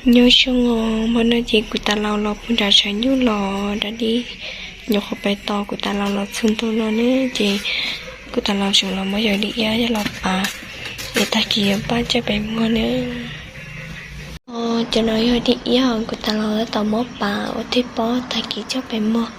Nyob zoo os, hmo no ces kuv tas laus los puag nram tshav nyuj los, dab dib nyuam qhuav pais tos kuv tas laus los txog ntua no ne, ces kuv tas laus tseem los muab yog dib iab coj los pav, es tag kis yuav npaj coj pem muag na. Cov no yog dib iab kuv tas laus tab tom muab pav ua tej pob tag kis coj pem muag.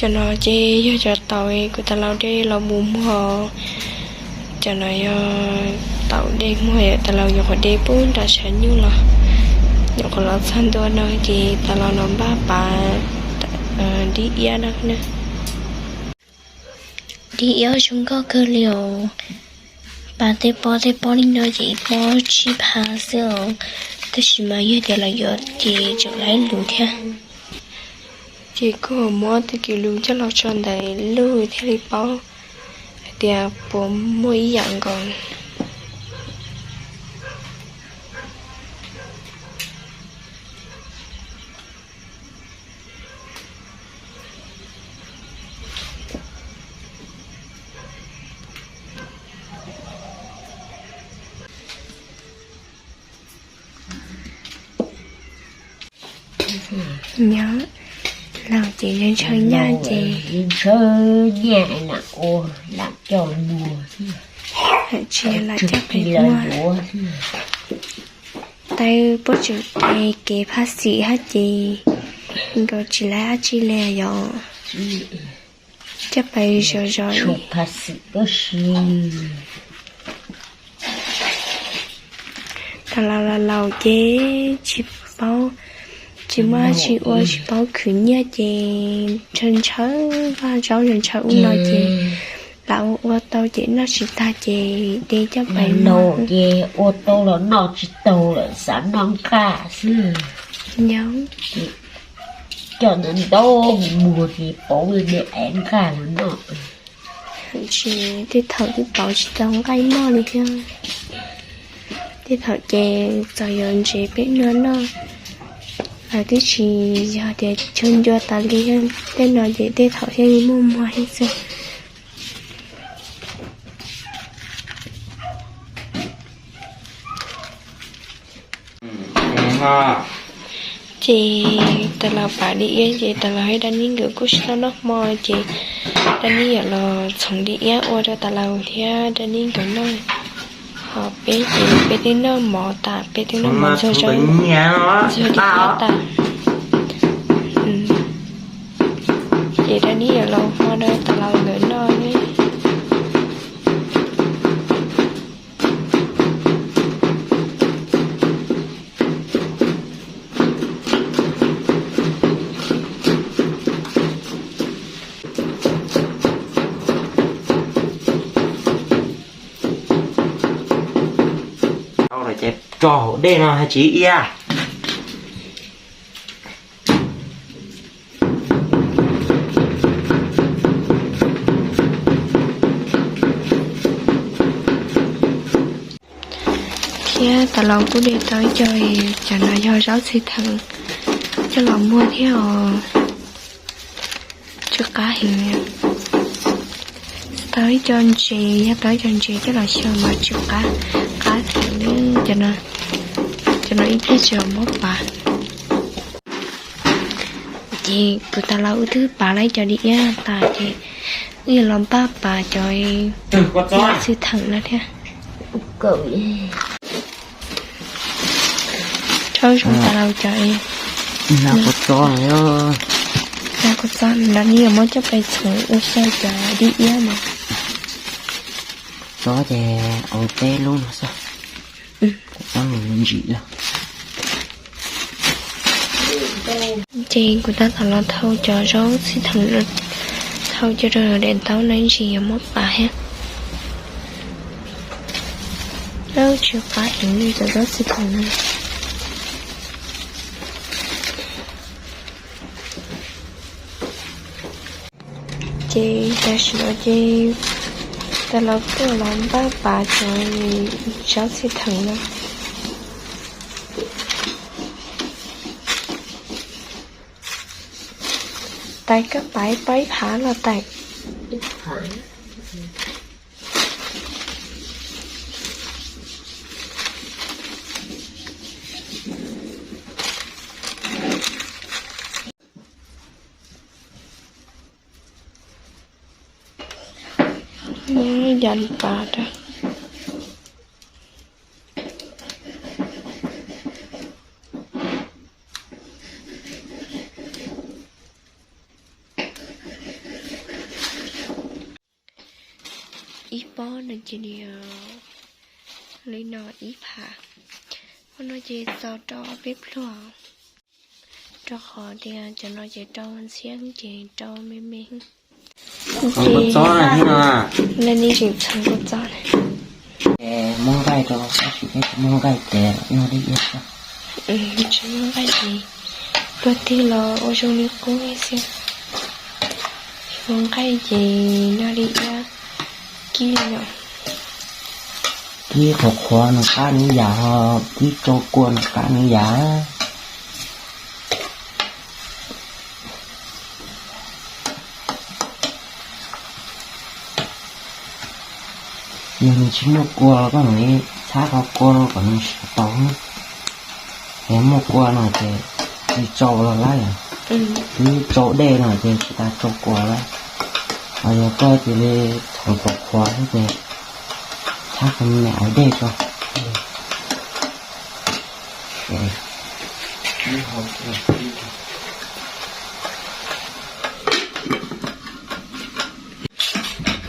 Cov no ces yog cov taum kuv tas laus de los mus muag. Cov no yog taum de muag, tas laus nyuam qhuav de puag nram tshav nyuj los, nyuam qhuav los txog ntua no ces tas laus los npaj pav dib iab no na. Dib iab zoo nkauj kawg li os. Pav tej pob tej pob li no ces ib pob tsib phav xwb os, tab sis mas yog tias los yuav ces tseem laib lus thiab. Ces kuj muab tag kis lus coj los tso ntawm lub thiaj li paub hais tias puas muaj ib yam nkaus. Nyob laus ces ntshaw nyaj ces ntshaw nyaj lam ua, lam coj mus, tsis lam coj pem muag. Tau puab tseem hais kev phaj xim hab ces nkaus tsis laib dab tsi li yom. Coj pais zov zov ib phaj xim. Tas laus los laus ces tsis paub, tsis muaj dab tsi ua, tsis paub khwv nyiaj ces ntshaw ntshaw vaj zaub, ntshaw ub no ces lam ua ua tau ces noj tsis tag ces de coj pais noj. Ces ua tau los noj tsis tau lawm, xav noj nqaj xwb. Coj ntawd ntau mus ces pauv li ev nqaj los noj. Tsis, tej thaum twb pauv tsis tau nqaij noj li thiab. Tej thaum ces txawm yuav ntsev peb noj noj, lawv twb tsis, yog tias chaw ncua tas li, tej no ces tej thaum thiaj li muaj muag thiab xwb. Ces tas laus pav dib iab ces tas laus hab dab nib nkawd kuj tsis tau noj hmo ces dab nib yuav los txhoov dib iab ua rau tas laus thiab dab nib nkawd noj. Ho peb ces peb twb noj mov tas, peb twb noj mov ntxuag zaub, ntxuag dib iab tas. Ces dab nib yuav los hmo rau tas laus nkawd noj ne. Ces tso hauv dej no hab tsis iab. Thiab tas laus kuj de tau ib co, cov no yog zaub txhwv theem coj los muag thiab os. Tsw qab heev. Tau ib co ntses, yog tau ib co ntses coj los xyaw mas tsw qab, qab heev li. Cov no ib pliag tsis muab pav. Ces kuv tas laus wb twb pav lawm cov dib iab tas ces wb yuav los npaj pav cov zaub txhwv theem no thiab. Thaub zoo tas laus cov, tas laus kuv txob no, nws yuav muab coj pais txhoov ua xyaw cov dib iab no. Txob ces ua peb lub no xwb. Txob ntsim lawm. Ces kuv tab tom los thau cov zaub txhwv theem, thau coj rau daim ntaub no ib ntsis yuav muab pav thiab. Tsw qab heev li cov zaub txhwv theem no. Ces tam sim no ces Tas los tuaj los npaj pav cov tsob txhia theem no. Tais, koj pav ib pob ib phav los tais? Muab yam li pas rau. Ib pob no ces nws li no ib phav. Pob no ces txaus rau peb pluag, rau qhov tias cov no ces rau ntxhiab ces rau me me. Ces no nej tseem txhoov kua txob na. Muab nqaij rau, tab sis peb tsis muaj nqaij ces noj li iab xwb. Tsis muaj nqaij ces luag twg los ua zoo li qub xwb. Tsis muaj nqaij ces noj li iab kib li no. Kib qhuav qhuav nws qab nws yam, ho kib tsau kua nws qab nws yam. Yog nws tsis muaj kua los koj mam li txhab qhov kua rau kom nws siav tau. Yog muaj kua no ces tsis tsau los lawm, twb tsau dej no ces tsis tas tsau kua lawm. Ho yog koj cia li txhoov qhuav qhuav xwb ces txhab qhov me me aiv dej tso.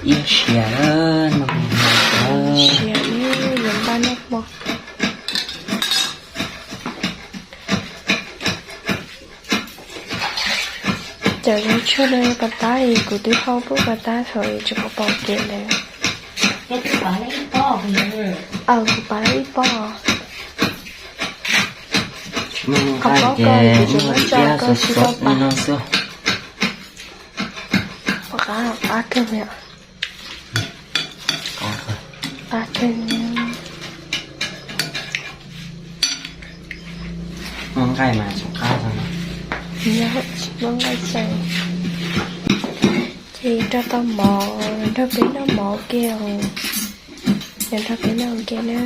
Iab siav no, siav yuav npaj noj hmo. Cov tshuaj no pas tab es kuv twb hau pub pas tab thaum tsis pom kev lawm. Aws, kuv pav lawm ib pob. Qhov pob ko kuv tsis muab tso, koj tsis tau pav. Qab qab kawg li. Qab kawg li. Muaj nqaij mas tsis qab. Yog tsis muaj nqaij ces, ces rau tau mov, nrog peb noj mov ua ke os. Nrog peb noj ua ke na.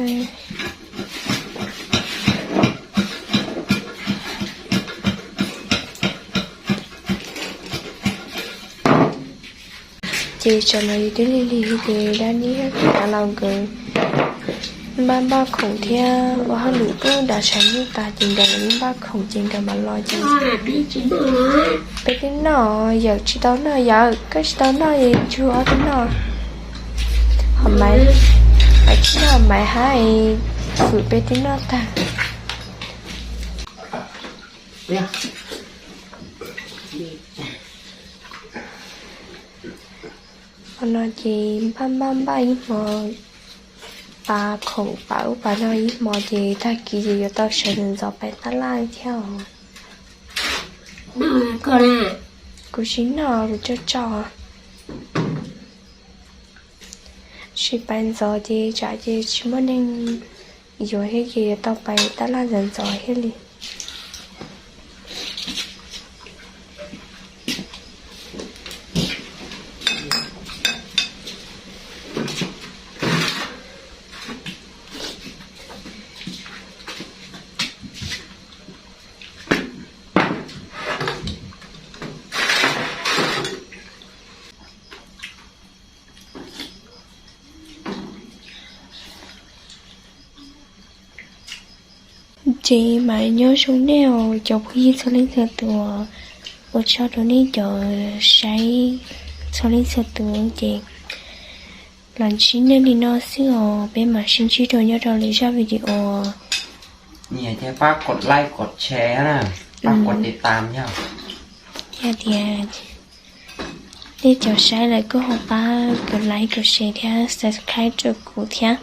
Ces tsam no yus twb lig lig ces dab nib thiab kuv dav los nkawd npaj npaj khoom thiab ua hauj lwm pub dav tshav nyuj tas ces nkawd mam li npaj khoom ces nkawd mam los ces peb twb noj. Yawm tsis tau noj, yawm koj tsis tau noj es ntsug ob tug noj. Hom Maiv, Maiv tsis noj, Maiv hab es fwm peb twb noj tag. Qhov no ces npaj npaj npaj ib hmo, pav khoom pav ub pav no ib hmo ces tag kis ces yuav tau sawv ntxov ntxov pais tab laj thiab os. Kuv tsis noj, kuv tso tso. Sim pais ntxov ces tsam ces tsis muaj neeg yuav thiab ces yuav tau pais tab laj ntxov ntxov thiab li. Ces mas nyob zoo nej cov phooj ywg txhua leej txhua tus, ua tsaug rau nej cov saib txhua leej txhua tus ces los ntsib nej li no xwb os, peb mam sib ntsib rau nyob rau lwm zaj video. Nias thiab pab kos like kos share na, pab kos tiv tam yog. Yog tias nej cov saib lawm kuj ho pab kos like kos share thiab subscribe rau kuv thiab.